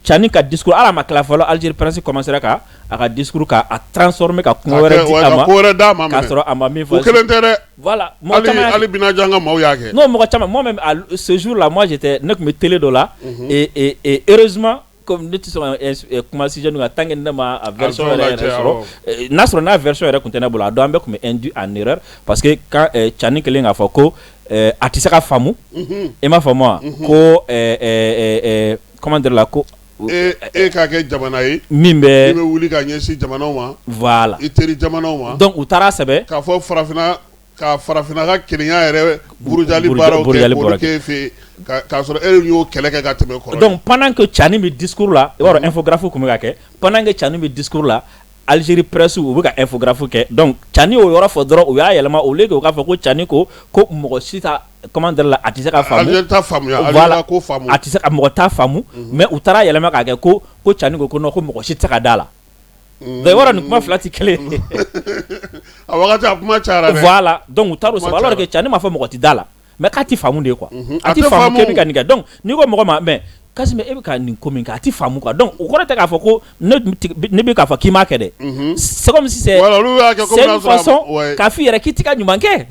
Tchani ka discours, hali a ma tila fɔlɔ, Algérie presse commencera ka a ka discours ka a transformer, ka kuma Ka wɛrɛ kɛ di ouais, a ka ma ko wɛrɛ d'a ma k'a minɛ. sɔrɔ a ma min O fɔ. kelen tɛ dɛ. Voilà, mɔgɔ Hali caman y'a kɛ. hali Binajan ka maaw y'a kɛ. Non, mɔgɔ caman, moi-même, ce jour-là, moi j'étais, ne tun bɛ télé dɔ la et heureusement, comme ne tɛ sɔn ka kuma sujet ninnu kan tant que ne ma a version fɛnw yɛrɛ lajɛ, yɛrɛ sɔrɔ. Awɔ. N'a sɔrɔ n'a version yɛrɛ tun tɛ ne bolo, a don an bɛɛ tun bɛ induit en erreur, parce que quand Tchani kɛlen k'a fɔ ko a tɛ se ka faamu, i m'a faamu wa, ko comment dire la, ko E k'a kɛ jamana ye min min bɛ bɛ wuli ka ɲɛsin jamanaw ma, voilà, i teri jamanaw ma. Donc u taara sɛbɛn K'a fɔ farafinna, ka farafinna ka kelenya yɛrɛ burujali baaraw kɛ burujali k'olu baaraw k'e fɛ yen, k'a sɔrɔ e y'o kɛlɛ kɛ ka tɛmɛ kɔrɔ. Donc pendant que Tchani bɛ discours la, i b'a dɔn infographie tun bɛ ka kɛ, pendant que Tchani bɛ discours la, Algérie presse u bɛ ka infographie kɛ. Donc Tchani y'o yɔrɔ fɔ dɔrɔn, u y'a yɛlɛma, au lieu que u k'a fɔ ko Tchani ko ko mɔgɔ si ta, comment dire la, a tɛ se ka faamu. Algérie ta faamuya, Voilà. Algérie ko faamu. A tɛ se ka mɔgɔ t'a faamu, mais u taara yɛlɛma k'a kɛ ko Tchani ko ko non, ko mɔgɔ si tɛ se ka da la. Donc i b'a dɔn nin kuma fila tɛ kelen ye. A wagati a kuma cayara dɛ. Voilà, donc u taar'o sɛbɛn alors que Tchani m'a fɔ mɔgɔ tɛ da la mais k'a tɛ faamu de quoi. A tɛ faamu k'e bɛ ka nin kɛ, donc n'i ko mɔgɔ ma mais Kassim e bɛ ka nin ko min kɛ a tɛ faamu quoi, donc o kɔrɔ tɛ k'a fɔ ko ne bɛ k'a fɔ k'i m'a kɛ dɛ. C'est comme si c'est voilà olu y'a kɛ comme une façon k'a f'i yɛrɛ k'i tɛ ka ɲuman kɛ.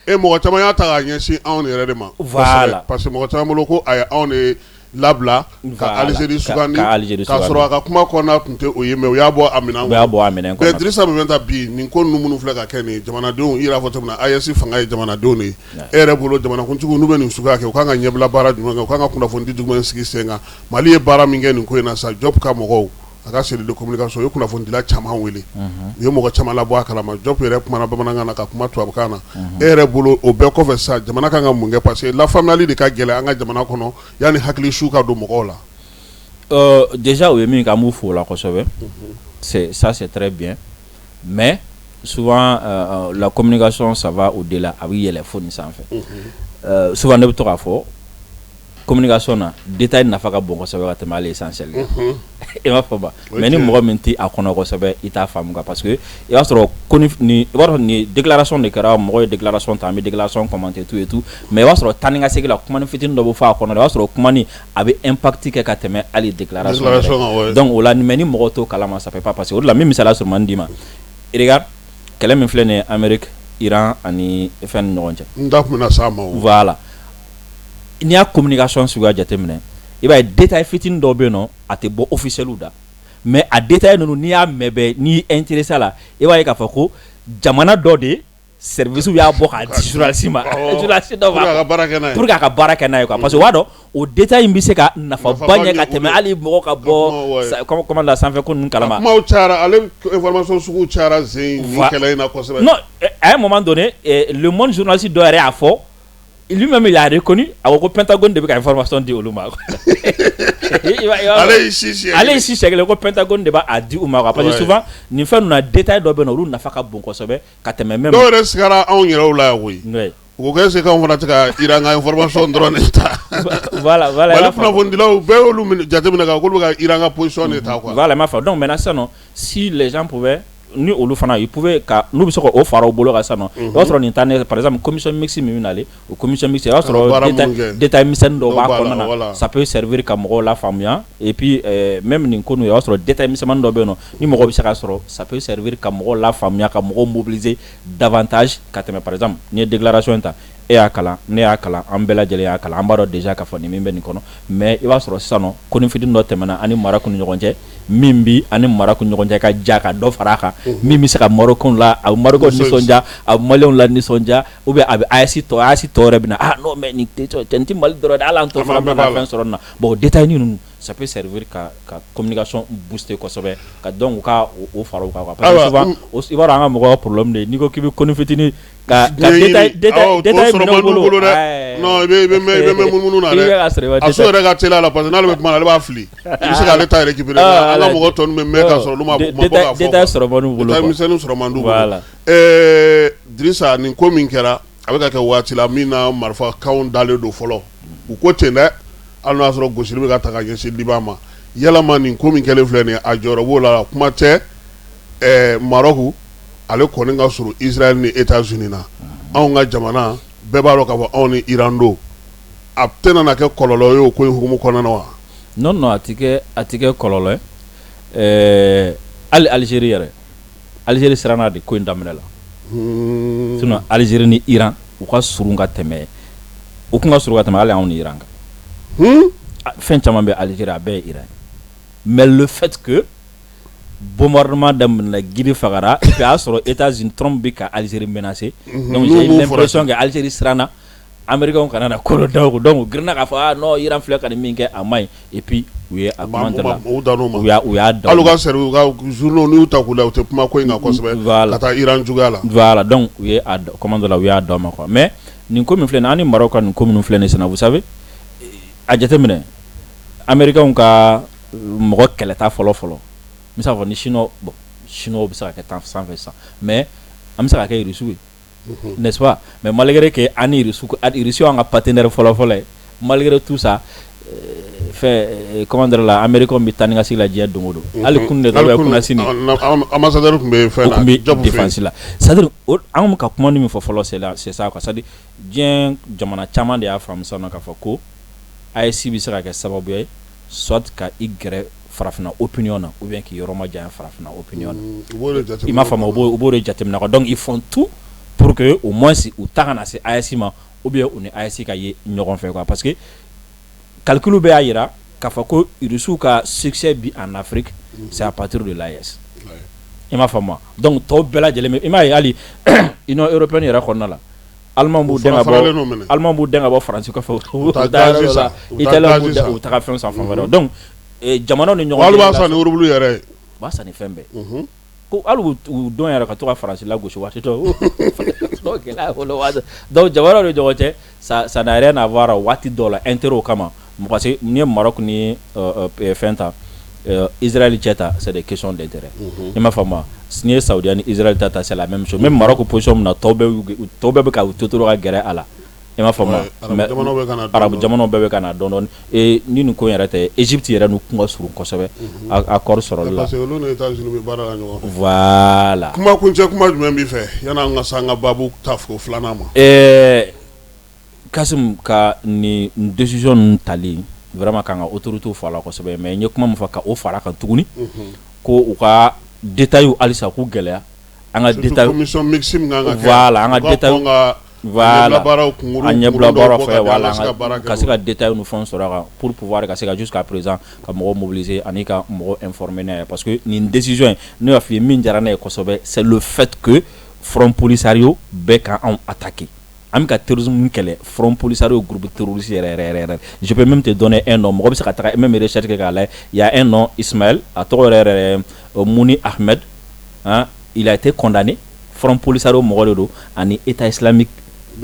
E mɔgɔ caman y'a ta k'a ɲɛsin anw yɛrɛ de ma. Voilà, parce que mɔgɔ caman bolo ko a ye anw de labila ka Algérie sugandi k'a sɔrɔ a ka kuma kɔnɔna tun tɛ o ye, mais u y'a bɔ a minɛn kɔnɔ. U y'a bɔ a minɛn kɔnɔ. Mais Dirisa Meminta bi nin ko ninnu minnu filɛ ka kɛ nin ye, jamanadenw i yɛrɛ y'a fɔ cogo min na AES fanga ye jamanadenw de ye. E yɛrɛ bolo jamanakuntigiw n'u bɛ nin suguya kɛ, u kan ka ɲɛbila baara jumɛn kɛ, u kan ka kunnafonidi jumɛn sigi sen kan? Mali ye baara min kɛ nin ko in na sa, Diop ka mɔgɔw, a ka cellule de communication, u ye kunnafonidila caman wele, u ye mɔgɔ caman labɔ a kalama. Diop yɛrɛ kumana bamanankan na ka kuma tubabukan na. E yɛrɛ bolo o bɛɛ kɔfɛ sa, jamana kan ka mun kɛ? Parce que lafaamuyali de ka gɛlɛn an ka jamana kɔnɔ yanni hakili su ka don mɔgɔw la. Déjà u ye min kɛ, an b'u fo o la kosɛbɛ. C'est ça, c'est très bien, mais souvent la communication, ça va au-delà, a bɛ yɛlɛ fo nin sanfɛ. Souvent ne bɛ to k'a fɔ communication na, détail nafa ka bon kosɛbɛ ka tɛmɛ hali essentiel kan. I m'a fɔ ba, mais ni mɔgɔ min tɛ a kɔnɔ kosɛbɛ, i t'a faamu quoi, parce que i b'a sɔrɔ ko ni i b'a dɔn nin déclaration de kɛra, mɔgɔ ye déclaration ta, an bɛ déclaration commenter, tout et tout, mais i b'a sɔrɔ taa ni ka segin la, kuma ni fitinin dɔ bɛ fɔ a kɔnɔ, i b'a sɔrɔ kuma ni a bɛ impact kɛ ka tɛmɛ hali déclaration yɛrɛ. Donc o la, mais ni mɔgɔ t'o kalama, ça peut pas passer. O de la n bɛ misaliya surumani d'i ma. Regarde, kɛlɛ min filɛ nin ye Amérique, Iran ani fɛn ni ɲɔgɔn cɛ. N da tun bɛna s'a ma o. Voilà, n'i y'a communication suguya jateminɛ, i b'a ye détail fitinin dɔw bɛ yen nɔ, a tɛ bɔ officiel da, mais a détail ninnu, n'i y'a mɛn bɛɛ, n'i intéressé a la, i b'a ye k'a fɔ ko jamana dɔ de service y'a bɔ k'a di journaliste ma, journaliste dɔ b'a ka baara kɛ n'a ye pour que a ka baara kɛ n'a ye quoi, parce que o b'a dɔn o détail in bɛ se ka nafaba ɲɛ ka tɛmɛ hali mɔgɔ ka bɔ comment la sanfɛ ko ninnu kalama. Kumaw cayara, ale information sugu cayara zen nin kɛlɛ in na kosɛbɛ. Non, à un moment donné, Le Monde journaliste dɔ yɛrɛ y'a fɔ, lui-même il a reconnu, a ko ko Pentagone de bɛ ka information di olu ma. Ale y'i si siɲɛ Ale y'i si siɲɛ kelen ko Pentagone de b'a di u ma quoi, parce que souvent nin fɛn ninnu na, détail dɔ bɛ yen nɔ, olu nafa ka bon kosɛbɛ ka tɛmɛ même. Dɔw yɛrɛ sigara anw yɛrɛw la yan koyi. U ko est-ce que anw fana tɛ ka Iran ka information dɔrɔn de ta? Voilà. Mali kunnafonidilaw bɛɛ y'olu jateminɛ k'a k'olu bɛ ka Iran ka position de ta quoi. Voilà, i m'a fɔ, donc maintenant sisan nɔ, si les gens pouvaient, ni olu fana, ils pouvaient ka n'u bɛ se k'o fara u bolo kan sisan nɔ, i b'a sɔrɔ nin taa ne, par exemple commission mixte min bɛ nalen, o commission mixte, i b'a sɔrɔ détail misɛnnin dɔw b'a kɔnɔna na, ça peut servir ka mɔgɔw la faamuya. Et puis même nin ko ninnu, i b'a sɔrɔ détail misɛnmanin dɔ bɛ yen nɔ, ni mɔgɔ bɛ se ka sɔrɔ, ça peut servir ka mɔgɔw la faamuya, ka mɔgɔw mobiliser davantage ka tɛmɛ. Par exemple, n'i ye déclaration in ta, e y'a kalan, ne y'a kalan, an bɛɛ lajɛlen y'a kalan, an b'a dɔn déjà k'a fɔ nin min bɛ nin kɔnɔ, mais i b'a sɔrɔ sisan nɔ ko ni fitinin dɔ tɛmɛna ani Maroc ni ɲɔgɔn cɛ, min bi ani Maroc ni ɲɔgɔn cɛ ka ja ka dɔ fara a kan, min bɛ se ka Marocains la, a bɛ Marocains nisɔndiya, a bɛ Maliens la nisɔndiya, ou bien a bɛ AES tɔ yɛrɛ bɛ na, ah non, mais nin tɛ nin tɛ Mali dɔrɔn dɛ, hali an tɔ fana bɛna fɛn sɔrɔ nin na. Bon, détail ninnu, ça peut servir ka communication booster kosɛbɛ, ka donc u ka o fara u kan quoi, parce que souvent i b'a dɔn an ka mɔgɔw ka problème de ye, n'i ko k'i bɛ ko fitinin ka détail minɛ u bolo dɛ, non, i bɛ mɛn munumunu na dɛ. A so yɛrɛ ka teli a la, parce que n'ale bɛ kuma na, ale b'a fili, i bɛ se k'ale ta récupérer. An ka mɔgɔ tɔ ninnu bɛ mɛn ka sɔrɔ olu ma bɔ k'a fɔ. Détail sɔrɔ man d'u bolo. Détail misɛnnin sɔrɔ man d'u bolo. Dirisa, nin ko min kɛra, a bɛ ka kɛ waati la min na marifakanw dalen don fɔlɔ, u ko ten dɛ, hali n'a y'a sɔrɔ gosili bɛ ka ta ka ɲɛsin Liban ma. Yalama nin ko min kɛlen filɛ nin ye, a jɔyɔrɔ b'o la? Kuma tɛ Maroc, ale kɔni ka surun Israël ni États-Unis na. Anw ka jamana bɛɛ b'a dɔn k'a fɔ anw ni Iran don, a tɛna na kɛ kɔlɔlɔ ye o ko in hukumu kɔnɔna na wa? Non, a ti kɛ kɔlɔlɔ ye. Hali Algérie yɛrɛ, Algérie siranna de ko in daminɛ la. Sinon Algérie ni Iran, u ka surun ka tɛmɛ, u kun ka surun ka tɛmɛ hali anw ni Iran kan. Fɛn caman bɛ Algérie, a bɛɛ ye Iran, mais le fait que bombardement daminɛna, Guidi fagara, et puis a y'a sɔrɔ États-Unis, Trump bɛ ka Algérie menacer, donc j'ai l'impression que Algérie siranna Américains kana na ko dɔ da u kun, donc u girinna k'a fɔ ah non, Iran filɛ ka nin min kɛ, a man ɲi, et puis u ye a comment dire la u dan'o ma. U y'a dan. Hali u ka service, u ka journaux, n'u y'u ta k'u lajɛ, u tɛ kuma ko in kan kosɛbɛ ka taa Iran juguya la. Voilà, donc u ye a comment dire la, u y'a d'aw ma quoi. Mais nin ko min filɛ nin ye, an ni Maroc ka nin ko minnu filɛ nin ye sisan, vous savez, a jateminɛ, Américains ka mɔgɔ kɛlɛta fɔlɔ fɔlɔ, n bɛ se k'a fɔ ni Chinois, bon, Chinois bɛ se ka kɛ tan sanfɛ sisan, mais an bɛ se ka kɛ Russe ye, n'est-ce pas? Mais malgré que an ni Russe, Russe y'an ka partenaire fɔlɔ fɔlɔ ye, malgré tout ça, fɛn comment dire la, américains bɛ taa ni ka segin la diɲɛ don o don. Hali kunun de dɔ bɛ kunasini. Ambassadeur tun bɛ fɛn na, tun bɛ défense la. C'est à dire, an bɛ ka kuma min fɔ fɔlɔ, c'est là, c'est ça quoi. C'est à dire, diɲɛ jamana caman de y'a faamu sisan nɔ k'a fɔ ko AES bɛ se ka kɛ sababu ye soit ka i gɛrɛ farafinna opinion na, ou bien k'i yɔrɔ majanya farafinna opinion na. I m'a faamu? U b'o de jateminɛ quoi. Donc ils font tout pour que au moins u ta kana se AES ma, ou bien u ni AES ka ye ɲɔgɔn fɛ quoi, parce que calcul bɛɛ y'a jira k'a fɔ ko Russiw ka succès bi en Afrique, c'est à partir de l'AES. I m'a faamu? Donc tɔw bɛɛ lajɛlen, i m'a ye, hali Union européenne yɛrɛ kɔnɔna la, Allemand b'u dɛn ka bɔ, Allemand b'u dɛn ka bɔ Faransi kɔfɛ, u taa yɔrɔ la, Italien b'u u taga fɛn san fan wɛrɛ. Donc jamanaw ni ɲɔgɔn cɛ, hali b'a san ni rouble yɛrɛ ye, u b'a san ni fɛn bɛɛ. Ko hali u dɔn yɛrɛ ka to ka Faransi lagosi waati dɔ, gɛlɛya bolo. Donc jamanaw ni ɲɔgɔn cɛ, ça n'a rien à voir waati dɔw la intérêt kama. Parce que n'i ye Maroc ni fɛn ta, Israël cɛ ta, c'est des questions d'intérêt. I m'a faamu? N'i ye Saudiya ni Israël ta, c'est la même chose. Même Maroc position min na, tɔw bɛɛ bɛ ka u to ka gɛrɛ a la. I m'a faamu? Arabu jamanaw bɛɛ bɛ ka na dɔɔnin dɔɔnin. Ni nin ko in yɛrɛ tɛ, Égypte yɛrɛ n'u kun ka surun kosɛbɛ accord sɔrɔli la. Parce que olu ni États-Unis bɛ baara la ɲɔgɔn fɛ. Voilà. Kuma kuncɛ kuma jumɛn b'i fɛ yan'an ka se an ka baabu ta fo filanan ma? Kasim, ka nin décision ninnu tali, vraiment k'an ka autorités fo a la kosɛbɛ. Mais n ye kuma min fɔ, ka o fara a kan tuguni, ko u ka détails halisa k'u gɛlɛya an ka détail, commission mixte min kan ka kɛ, voilà, an ka détail, voilà, an ɲɛbila baaraw fɛ, voilà, ka se ka détails ni fɛnw sɔrɔ a kan pour pouvoir ka se ka jusqu'à présent ka mɔgɔw mobiliser ani ka mɔgɔw informer n'a ye. Parce que nin décision in, ne y'a f'i ye, min diyara ne ye kosɛbɛ, c'est le fait que Front Polisario bɛɛ ka anw attaquer. An bɛ ka terrorisme kɛlɛ, Front Polisario, groupe terroriste yɛrɛ yɛrɛ yɛrɛ. Je peux même te donner un nom, mɔgɔ bɛ se ka taga même recherche kɛ k'a lajɛ. Il y a un nom, Ismaël, a tɔgɔ yɛrɛ yɛrɛ Mouni Ahmed, hein, il a été condamné. Front Polisario mɔgɔ de don ani État islamique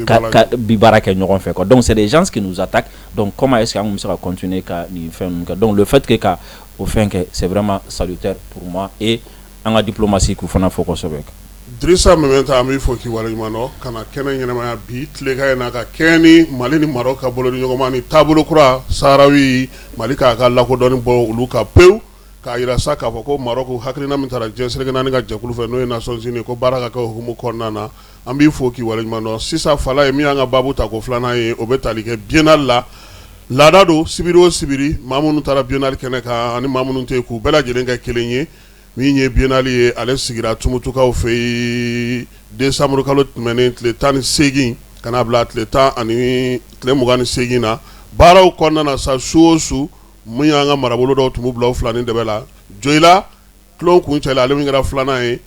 ka bi baara kɛ ɲɔgɔn fɛ quoi. Donc c'est des gens qui nous attaquent. Donc comment est-ce que an bɛ se ka continuer ka nin fɛn ninnu kɛ? Donc le fait que ka o fɛn kɛ, c'est vraiment salutaire pour moi, et an ka diplomatie k'u fana fɔ kosɛbɛ. Dirisa Mɛmɛta, an b'i fɔ k'i waleɲuman dɔn ka na kɛnɛ ɲɛnamaya bi tilegan in na, ka kɛɲɛ ni Mali ni Maroc ka bolodiɲɔgɔnma ni taabolo kura Saharawi, Mali k'a ka lakodɔnni bɔ olu kan pewu, k'a jira sa k'a fɔ ko Maroc hakilina min taara diɲɛ seleke naani ka jɛkulu fɛ, n'o ye Nations Unies, ko baara ka kɛ o hukumu kɔnɔna na. An b'i fo k'i waleɲuman dɔn. Sisan Fala ye min y'an ka baabu ta ko filanan ye, o bɛ tali kɛ biennale la. Laada don, sibiri o sibiri, maa minnu taara biennale kɛnɛ kan ani maa minnu tɛ yen, k'u bɛɛ lajɛlen kɛ kelen ye. Min ye biennale ye, ale sigira Tumutukaw fɛ yen décembre kalo tɛmɛnen tile 18 ka n'a bila tile 10 ani tile 28 na. Baaraw kɔnɔna na sa, su o su, min y'an ka marabolo dɔw tun b'u bila u fila ni dɛbɛ la. Joyila tulon kun cɛla, ale min kɛra filanan ye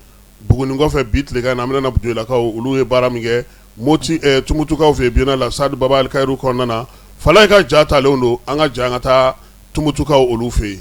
Buguni kɔfɛ bi tilegan na, an bɛna Joyilakaw, olu ye baara min kɛ Moti Tumutukaw fɛ yen biennale la Sadi Baba Alikayiru kɔnɔna na. Falaye ka ja talen don, an ka ja an ka taa Tumutukaw olu fɛ yen.